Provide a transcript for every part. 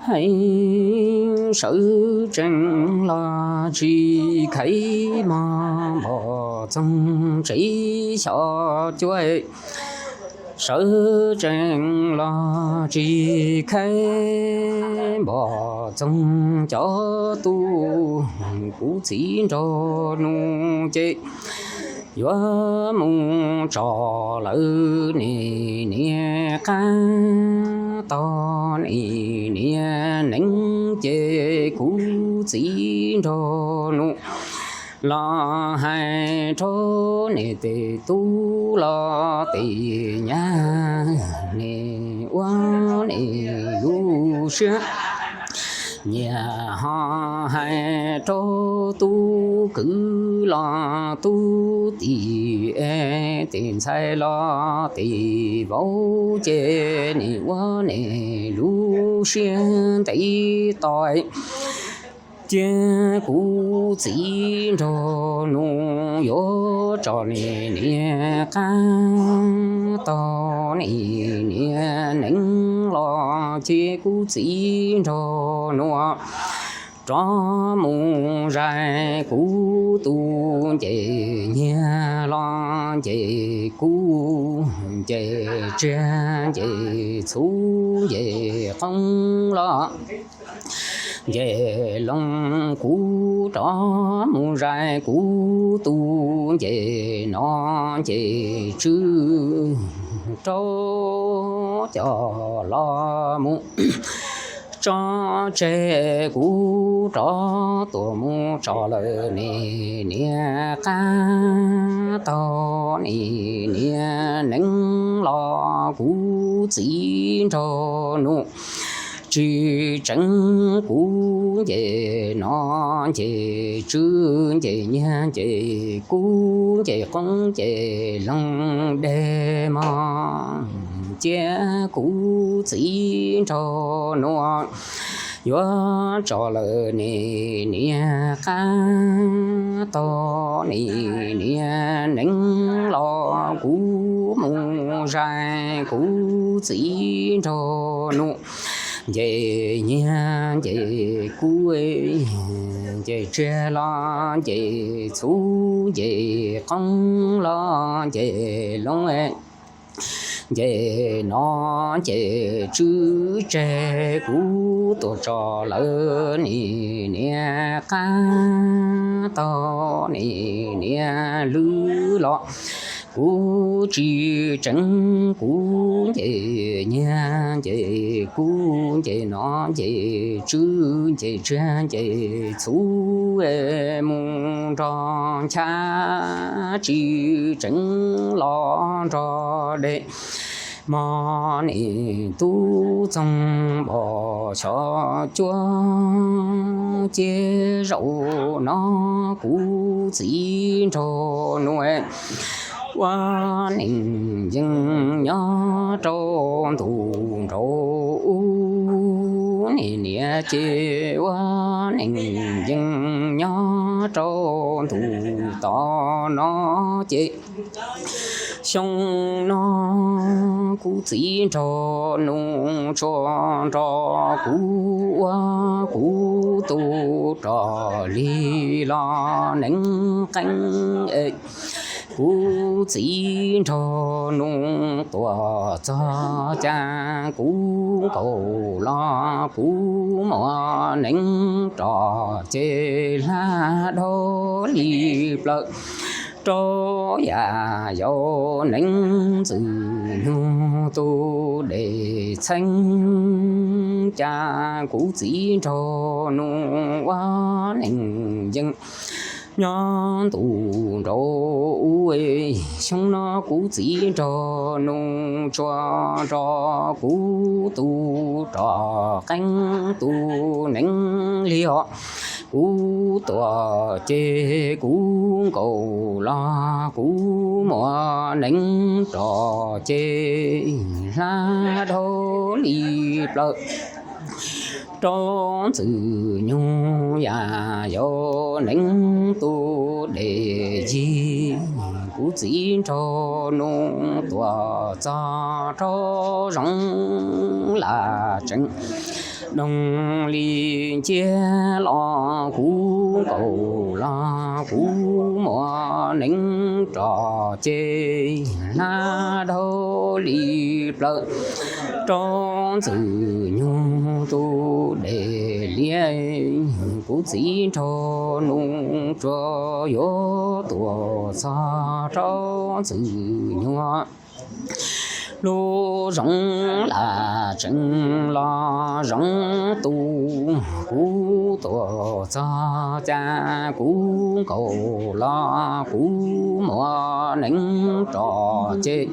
heev, sawv tsees los tsis kheev mog, npog txoog tsev xyov cuab. Sawv tsees los tsis kheev npog txoog cov tub, kuv txiv nraug nus ces yuav mus tso lawv niam niam qab tog niam niam neeb ces kuv txiv nraug nus los hais rau niam tes tub los tes nyab, nim ua nim lub siab. Nyias ho hais rau tub kwv los tub tim, tes ntxhais los tes vauv ces nim ua nim lub siab ntev toj. Ces kuv txiv nraug nus yuav tso niam niam qab tog niam niam neeb los ces kuv txiv nraug nus rov mus zais kuv tus ncej nyiag los ncej kub ncej tsiaj ncej txhuv ncej qoob los ncej loo, kuv rov mus zais kuv tus ncej no ncej tswb rau cov los mus tso tseg, kuv rov tuaj mus tso lawv niam niam qab tog niam niam neeb los kuv txiv nraug nus tsis tseev kuv ncej no ncej tswb ncej nyiag ncej kub ncej qoob ncej loo dej mog. Cia kuv txiv nraug nus yuav tso lawv niam niam qab tog niam niam neeb los kuv mus zais kuv txiv nraug nus ncej nyiag ncej kub ncej tsiaj los ncej txhuv ncej qoob los ncej loo ncej no ncej tswb tseg, kuv tuaj tso lawv niam niam qab tog niam niam lwb los kuv tsis tseev kuv ncej nyiag ncej kub ncej no ncej tswb ncej tsiaj ncej txhuv mus nrog ncha tsis tseev los nrog dej mog. Nim tub txoog npog xyov cuab ces zaum no kuv txiv nraug nus ua neej yeej nyob rau ntu nraud ub, niam niam ces ua neej yeej nyob rau ntu tom no ces xyoo no kuv txiv nraug nus tsuas nrog kuv ua kuv tus rog li los neeb qeeb es kuv txiv nraug nus tuaj txog cas kuv nkaus los kuv muaj neeb rog ces hla dhau li plaws rau yam yau neeb ntxwg nyoog tus dej txheeb cas kuv txiv nraug nus ua neej yeej nyob ntu nraud ub. Xyoo no kuv txiv nraug nus tsuas nrog kuv tus rog qeeb tus neeb li os. Kuv tuaj ces kuv nkaus los kuv muaj neeb rog ces hla dhau li plaws rau ntxwg nyoog yam yau neeb tus dej yig. Kuv txiv nraug nus tuaj txog rau zoov lam tseem Doog li nciab los kuv nkaus los kuv muaj neev ros ces hlab dhau li plaws rau ntxwg nyoog tus dej liab. Kuv txiv nraug nus tsuas yuav tuaj txog rau ntxwg nyoog lub zoov lam tseem los zoov tu. Kuv tuaj txog cas kuv nkaus los kuv muaj neev ros ces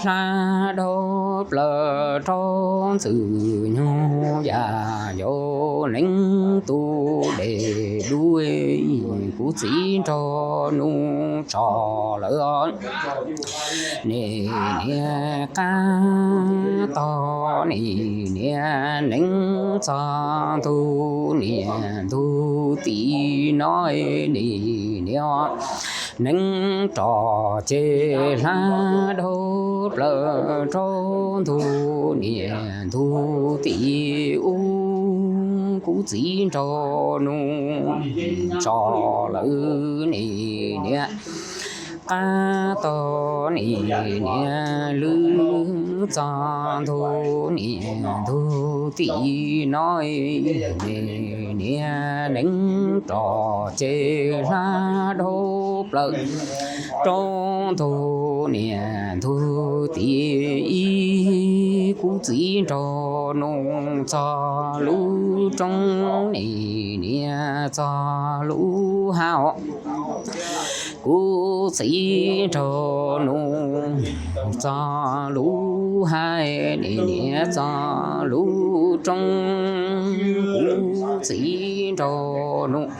hlab dhau plaws rau ntxwg nyoog yam yau neev tus dej dub. Kuv txiv nraug nus tso lawm os. Nim niam qab tog nim niam neev txog ntug niam ntug tim no, nim niam neev ros ces hlab dhau plaws rau ntug niam ntug tim ub. Kuv txiv nraug nus tso lawm nim niam qab tog nim niam lwj txog ntug niam ntug tim no, nim niam neev ros ces hlab dhau plaws rau ntug niam ntug tim ib. Kuv txiv nraug nus txog lub roob nim niam txog lub hav. Kuv txiv nraug nus txog lub hav nim niam txog lub roob. Kuv txiv nraug nus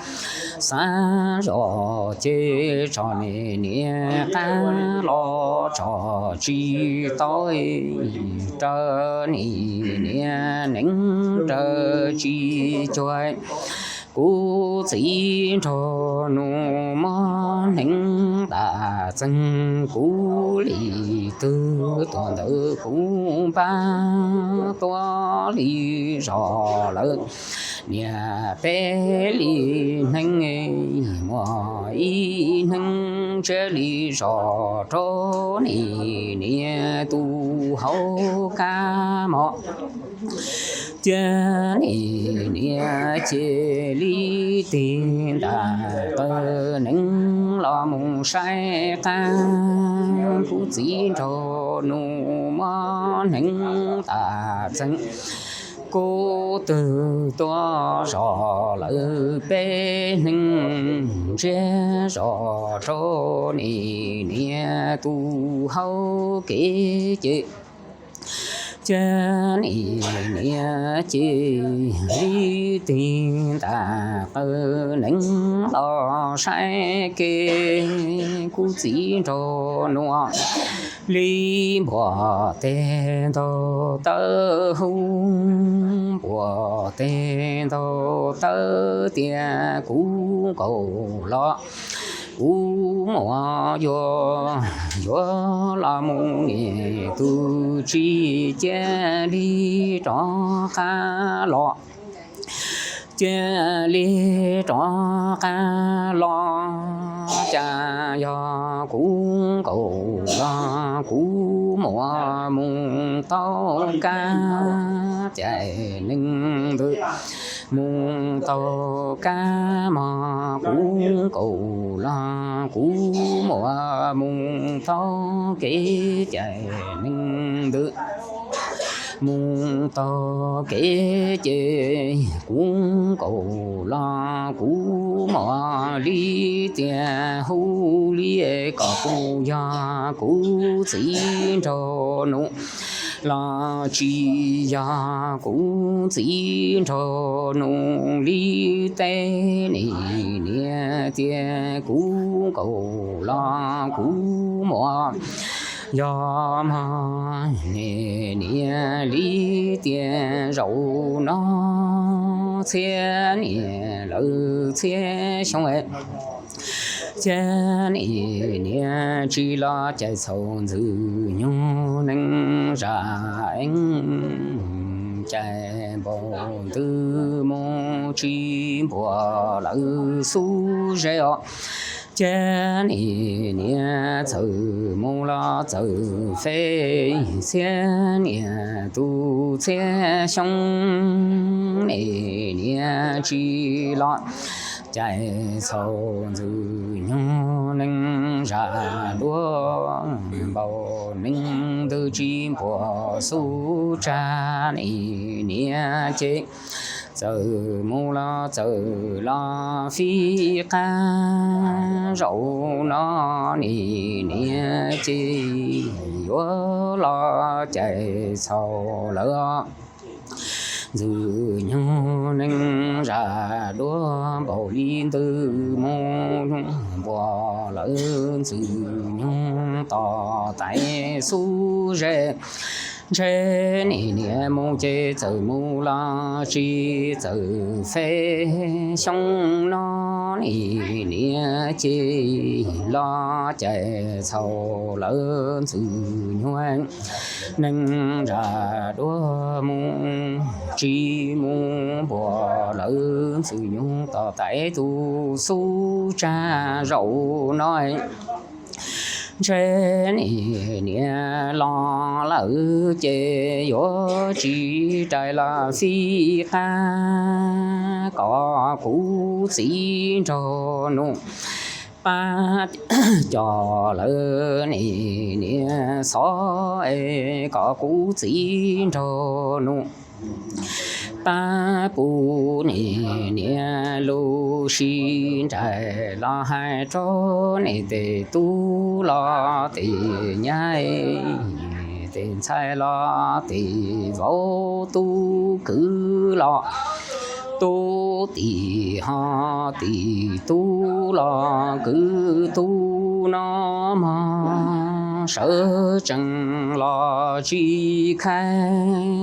xav zoj ces tso nim niam qab los tso tsis tau, raws nim niam neev raws tsis cuag. Kuv txiv nraug nus mob neev tas txeeg, kuv li twg tuaj ntawd kuv npaj tuaj li zog lawm. Niam peb li neej muaj ib neeg tsiab li zog rau nim niam tus hauv kab mom. Cia nim niam cia li tig ntas qawv neev los mus saib qab. Kuv txiv nraug nus mob neev tas txeeg, kuv twg tuaj zog lawm peb neeg ntsiab zog rau nim niam tus hauv kev ces. Cia nim niam cia li tig ntas qawv neev los saib kev. Kuv txiv nraug nus li npuaj teg ntaug tawb hub, npuaj teg ntaug tawb tias kuv nkaus los kuv muaj yuav, yuav los mus niam tus tsis cia li rov qab los. Cia li rov qab los, cas yog kuv nkaus los kuv muaj mus tau kab, cas neeg ntawd mus tau kab mog. Kuv nkaus los kuv muaj mus tau kev, cas neeg ntawd mus tau kev ces kuv nkaus los kuv muaj li tias hu li kom kuv yog kuv txiv nraug nus los tsis yog kuv txiv nraug nus li teb. Nim niam tias kuv nkaus los kuv muaj, yog mog nim niam li tias zaum no txhiab niam lawm txhiab xyoo, cia nim niam tsis los cais txhaum ntxwg nyoog neeg zam eeb. cais npaum ntws mus tsis npuab lawv xub zeb os. Ces nim niam txawm mus los txawm fej txhiab niam tus txhiab xyoo, nim niam tsis los cais txhaum ntxwg nyoog neeg zaj duab npaum neeg ntws tsis npuab xub tsag, nim niam ces txawm mus los txawm los fij qab zaum no, nim niam ces yuav los cais txhaum lawv ntxwg nyoog neeg zaj duab npaum li ntws mus npuab lawv ntxwg nyoog tos tais xub zeb. Ntshe nim niam mus ces txawm mus los tsis txawm fej xyoo no, nim niam ces los cais txhaum lawv ntxwg nyoog neeg zaj duab mus tsis mus npuab lawv ntxwg nyoog tos tais tus xub tsag zaum no. Ntshe nim niam los lawm ces yuav tsis rais los fij qab kom kuv txiv nraug nus pab coj lawv, nim niam xov es kom kuv txiv nraug nus pab pub nim niam lub sij nraim los hais rau nim tej tub los tej nyab, tej ntxhais los tej vauv, tub kwv los tub tij, ho tij tub los kwv tub no mog, sawv tsees los tsis khaib.